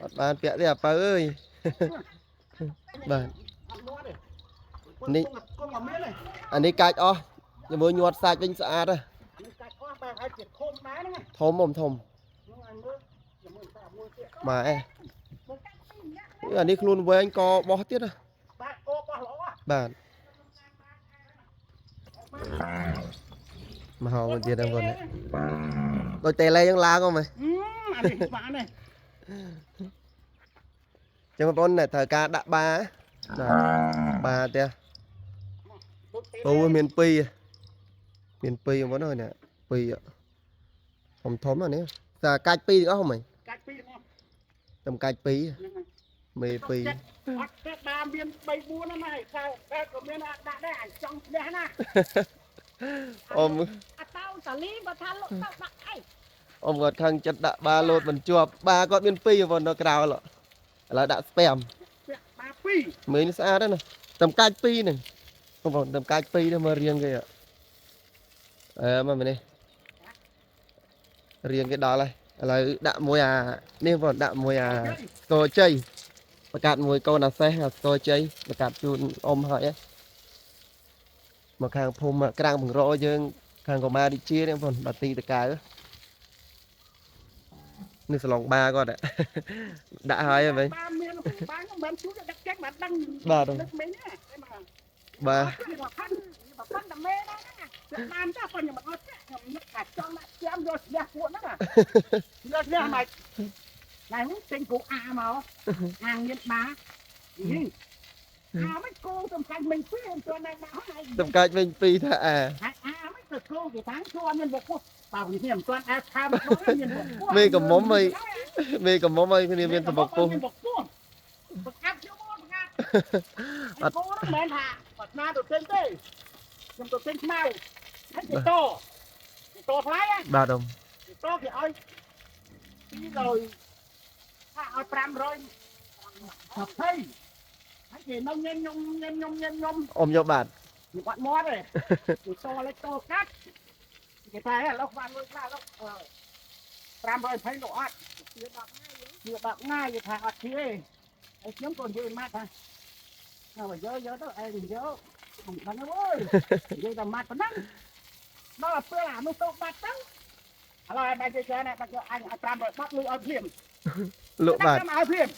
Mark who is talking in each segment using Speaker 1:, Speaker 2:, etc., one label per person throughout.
Speaker 1: អត់បានពាក់ទេអាប៉ៅអើយបាទ
Speaker 2: អត់មាត់ទេ
Speaker 1: នេះ
Speaker 2: គង់អត់មានទេ
Speaker 1: អានេះកាច់អស់ជាមួយញាត់សាច់វិញស្អាតហ៎
Speaker 2: នឹងកាច់អស់បែបឲ្យជាធំដែរហ្នឹង
Speaker 1: ធំអ៊ំធំ
Speaker 2: ហ្នឹងឲ្យមើលជាមួយតែមួយទៀត
Speaker 1: ម៉ែអានេះខ្លួនវែងកបោះទៀតណា
Speaker 2: បាទកបោះល្អ
Speaker 1: បាទមកហៅមកទៀតហ្នឹងបងដូចតេឡេយើងឡើងហ៎មើល
Speaker 2: អានេះបានទេ
Speaker 1: ចឹងបងប្អូនអ្នកត្រូវការដាក់បាបាទបាទេពូមាន2មាន2បងប្អូនអើយនេះ2ធំធំណានេះតែកាច់2ទាំងអស់ហ៎មើល
Speaker 2: កាច់ពីរទាំងអស់
Speaker 1: តែកាច់2
Speaker 2: ហ្នឹងហើយ
Speaker 1: មេ2
Speaker 2: អត់ទេបាមាន3 4ហ្នឹងហើយខែតែក៏មានអត់ដាក់ដែរអញចង់ឈ្នះណា
Speaker 1: អ៊ំ
Speaker 3: អត់តោតាលីបើថាលក់ទៅដាក់អី
Speaker 1: អ៊ំគាត់ខឹងចិត្តដាក់បាលោតមិនជាប់បាគាត់មាន2បងប្អូននៅក្រៅឥឡូវដាក់ស្ពែម
Speaker 2: ពាក់បាពីរ
Speaker 1: មើលនេះស្អាតណាស់តំកាច់2ហ្នឹងបងប្អូនតំកាច់2នេះមើលរៀងគេអឺមកនេះរៀងគេដល់ហើយឥឡូវដាក់មួយអានេះបងប្អូនដាក់មួយអាស្គរជ័យបង្កាត់មួយកូនអាសេះអាស្គរជ័យបង្កាត់ជូនអ៊ំហើយមកខាងភូមិក្រាំងបង្រយើងខាងកុមាររាជានេះបងប្អូនបាទីតកៅនេះសឡុងបាគាត់ដាក់ហើយហ្នឹង
Speaker 2: បាមានបាខ្ញុំមិនជួយដឹកចេញបានដឹងនឹកមិញណាតែមក
Speaker 1: បាទ
Speaker 2: មកផាន់
Speaker 3: បើប៉ុនតែមេដែរហ្នឹងណា
Speaker 2: ពាក់បានចាស់ប៉ុន្តែខ្ញុំមិនអត់ទេខ្ញុំនឹកថាចង់ដាក់ចាំយកឈ្នះពួកហ្នឹងយកឈ្នះមកណែហ្នឹងទិញគោអាមកអាមានបានេះអាមិនគោសំខាន់មិញពីមិនទាន់ដែរដាក់ហើយ
Speaker 1: តំកាច់វិញពីរថាអា
Speaker 2: ហើយអាមិនទៅគោគេតាំងជួមានបុកពោះបើវានេះមិនទាន់អាខាមមានបុកពោះ
Speaker 1: មេកំមុំអីមេកំមុំអីគ្នាមានតបុកពោះ
Speaker 2: មានបុកពោះបង្កាត់យកមកបង្កាត់អត់គោហ្នឹងមិនមែនថាប្រាថ្នាទៅទិញទេខ្ញុំទៅទិញខ្មៅហើយគេតគេតថ្លៃហ៎
Speaker 1: បាទអ៊ំ
Speaker 2: គេតគេឲ្យ200ថាឲ្យ520ហើយគេនៅញ៉ាំញ៉ុំញ៉ាំញ៉ុំញ៉ាំញ៉ុំ
Speaker 1: អ៊ំយកបាទ
Speaker 2: ខ្ញុំអត់មាត់ទេគេតលេចតកាត់គេថាឥឡូវបានលុយខ្លះឥឡូវ520លោកអត់
Speaker 3: វា10ថ្ងៃ
Speaker 2: ជា10ថ្ងៃគេថាអត់ទេហើយខ្ញុំក៏និយាយម៉ាត់ថាបើយកយកទៅឯងយកមិនដឹងទេវើយនិយាយតែម៉ាត់ប៉ុណ្ណឹងដល់ពេលអានោះទៅបាត់ទៅឥឡូវឯងបាច់ច្រើនណាបាច់យកអញឲ្យ500បាត់លុយឲ្យភ្លាម
Speaker 1: លក់បាទ
Speaker 2: ឲ្យភ្លាម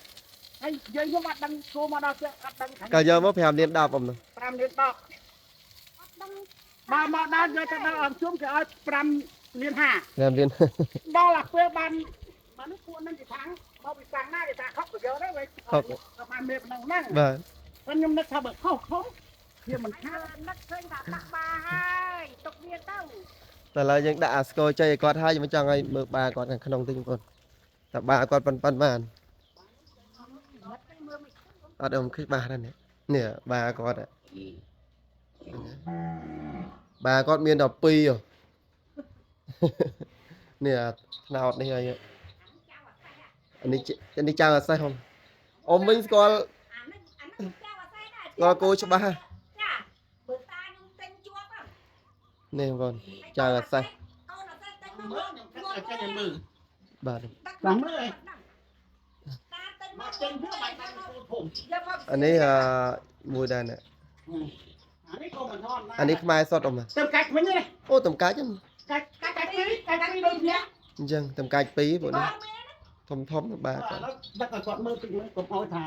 Speaker 2: ហើយយើងខ្ញុំអត់ដឹងគោមកដល់ផ្ទះអត់ដឹងខាង
Speaker 1: ក៏យកមក5លាន10អ៊ំនោះ
Speaker 2: 5លាន10
Speaker 3: អត់ដឹង
Speaker 2: បើមកដល់យកទៅដល់អង្គជុំគេឲ្យ5លាន5
Speaker 1: 5លាន
Speaker 2: ដល់អាពេលបានបាននេះពួកនឹងគេថាមកពីខាងណាគេថាខុសទៅយកដែរវិញបានមេប៉ុណ្ណឹងហ្នឹង
Speaker 1: បាទ
Speaker 2: ប៉ុន្តែខ្ញុំនឹកថាបើខុសខុសវាមិនខាត
Speaker 3: នឹកឃើញថាដាក់បាហើយទុកវាទៅ
Speaker 1: តែឥឡូវយើងដាក់អាស្គរជ័យឲ្យគាត់ហើយខ្ញុំចង់ឲ្យមើលបាគាត់ខាងក្នុងតិចបងប្អូនតែបាគាត់ប៉ិនប៉ិនបានអត់អ៊ំឃើញបាដែរនេះនេះបាគាត់បាគាត់មាន12នេះអាថ្នោតនេះហើយអានេះនេះចៅអាសេះហំអ៊ំវិញស្គាល់
Speaker 3: អានេះអានេះចៅអាសេះដែរ
Speaker 1: ស្គាល់គោច្បាស់
Speaker 3: ចាបើតាខ្ញុំទិញជាប់
Speaker 1: នេះបងចៅអាសេះ
Speaker 3: កូនអាសេះទិញមក
Speaker 2: មើលខ្ញុំគិតឲ្យចេញឲ្យមើល
Speaker 1: បាទ
Speaker 2: ចាំមើលឯង
Speaker 3: តាទិញ
Speaker 2: មកចេញវាបាច់បានគោធំ
Speaker 3: យកមក
Speaker 1: អានេះមួយដែរនេះ
Speaker 2: អានេះក៏មិនថន
Speaker 1: អានេះខ្មែរសុតអ៊ំ
Speaker 2: ទៅកាច់វិញទេ
Speaker 1: អូតំកាច់ហ្នឹង
Speaker 2: កាច់កាច់កាច់ពីរកាច់ពីរដូចនេះ
Speaker 1: អញ្ចឹងតំកាច់ពីរពួកនេះធំធំបាទ
Speaker 2: ឥឡូវដឹកឲ្យគាត់មើលតិចមើលកុំឲ្យថា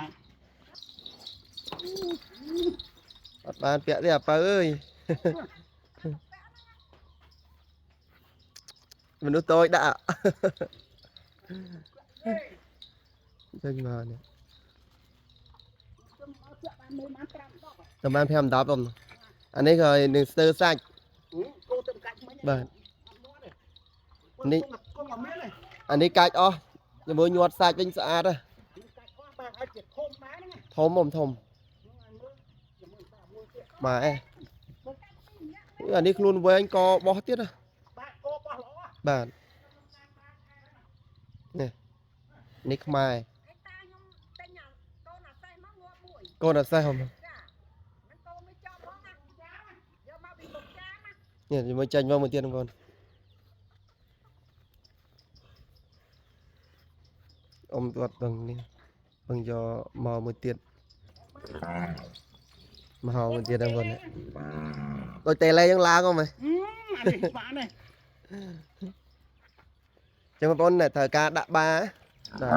Speaker 1: អត់បានពាក់ទេអាប៉ៅអើយមនុស្សតូចដាក់ចេញមកនេះ
Speaker 2: ខ្ញុំឲ្យពាក់បានមើលបាន5 10
Speaker 1: តែបាន5 10អ៊ំអានេះក៏នឹងស្ទើសាច់
Speaker 2: គោទៅកាច់មិញ
Speaker 1: បាទ
Speaker 2: នេះគង់អត់មានទេ
Speaker 1: អានេះកាច់អស់ជាមួយញាត់សាច់វិញស្អាតហ៎
Speaker 2: កាច់អស់បែបឲ្យជាធំដែរហ្នឹង
Speaker 1: ធំអ៊ំធំ
Speaker 2: ឲ្យមើលជាមួយតែមួយទៀត
Speaker 1: ម៉ែអានេះខ្លួនវែងកបោះទៀតណា
Speaker 2: បាទគោបោះល្អ
Speaker 1: បាទនេះនេះខ្មែរ
Speaker 3: តាខ្ញុំទិញកូនអាសេះមកងាប់មួយក
Speaker 1: ូនអាសេះហំ
Speaker 3: ចាមិនកូនមិនចប់ផងណាចាយកមកពីលោកចាណា
Speaker 1: នេះជាមួយចាញ់មកមួយទៀតបងប្អូន អ៊ំគាត់ពឹងនេះពឹងយកមកមួយទៀតមកហៅមួយទៀតហ្នឹងបងដូចតេឡេយ៉ាងឡើងហ៎មើល
Speaker 2: អានេះបានទេ
Speaker 1: ចឹងបងប្អូនអ្នកត្រូវការដាក់បាដាក់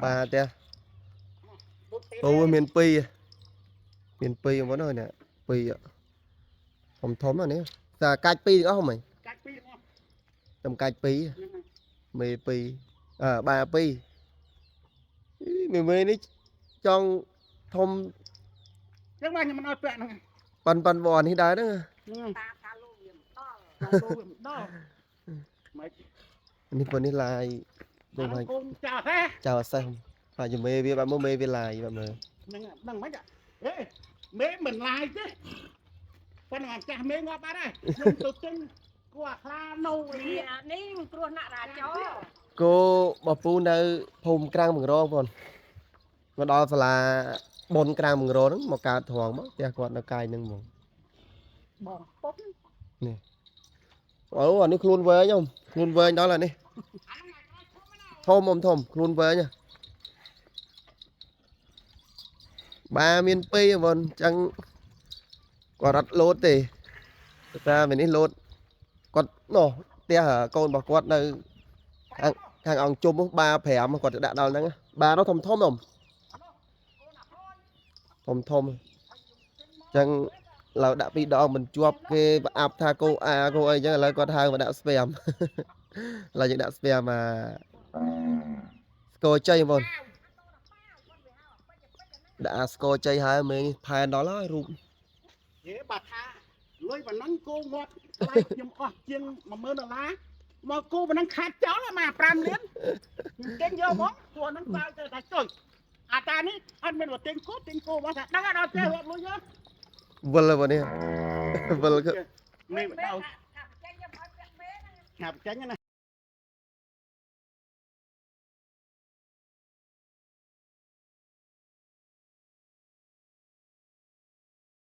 Speaker 1: បាផ្ទះពូមាន2មាន2បងប្អូនអើយនេះ2ធំធំណានេះតែកាច់2ទាំងអស់ហ្មង
Speaker 2: កាច់2ទាំងអស់
Speaker 1: តំកាច់2មេ2អើបា2អីមេមេនេះចង់ធំ
Speaker 2: ចឹងបាទខ្ញុំមិនឲ្យពាក់ហ្នឹង
Speaker 1: ប៉ិនប៉ិនវនេះដែរហ្នឹង
Speaker 2: ហ្នឹង
Speaker 3: តាមការលោកវាមិនដល់
Speaker 2: តាមលោកវាមិនដល់មិន
Speaker 1: នេះប៉ុននេះឡាយដូច
Speaker 2: កូនចៅហេ
Speaker 1: ចៅអសេះបាទមេវាបាទមើលមេវាឡាយបាទមើល
Speaker 2: ហ្នឹងដឹងមិនអេមេមិនឡាយទេប៉ុន្តែចាស់មេងាប់បាត់ហើយខ្ញុំទៅទិញគួរអាខ្លានៅ
Speaker 3: នេះនេះគ្រោះថ្នាក់រាចរ
Speaker 1: គោបពូនៅភូមិក្រាំងបង្រងបងមកដល់សាលាបុនក្រាំងបង្រងហ្នឹងមកកើតត្រង់មកផ្ទះគាត់នៅកាយហ្នឹងហ្មង
Speaker 3: បងពុំ
Speaker 1: នេះអូអានេះខ្លួនវែងហ៎ខ្លួនវែងដល់ហើយនេះធំអ៊ំធំខ្លួនវែងហ៎បាមាន2បងអញ្ចឹងគាត់រត់លោតទេតែពេលនេះលោតគាត់នោះផ្ទះកូនរបស់គាត់នៅខាងអង្គជុំបា5គាត់ទៅដាក់ដល់ហ្នឹងបានោះធំធំអ៊ំធំធំអញ្ចឹងឡើយដាក់ពីរដងមិនជាប់គេប្រអាប់ថាគោអាគោអីអញ្ចឹងឥឡូវគាត់ហៅមកដាក់ស្ពាមឥឡូវយើងដាក់ស្ពាមអាស្គរជ័យបងដាក់អាស្គរជ័យហើយមេផែនដល់ហើយរូប
Speaker 2: ហេបើថាលុយប៉ុណ្ណឹងគោងាប់ថ្លៃខ្ញុំអស់ជាង10000ដុល្លារមកគោប៉ុណ្ណឹងខាតចោលមក5លានទិញយកមកព្រោះហ្នឹងបើទៅថាចុយអាតានេះអត់មានបើទិញគោទិញគោមកថាដឹងដល់ទេរាប់លុយ
Speaker 1: វិលបងនេះវិលគឺ
Speaker 2: មេបដៅ
Speaker 3: ថាចេញខ្ញុំឲ្យពាក់មេហ្នឹង
Speaker 2: ឆាប់ចាញ់ណា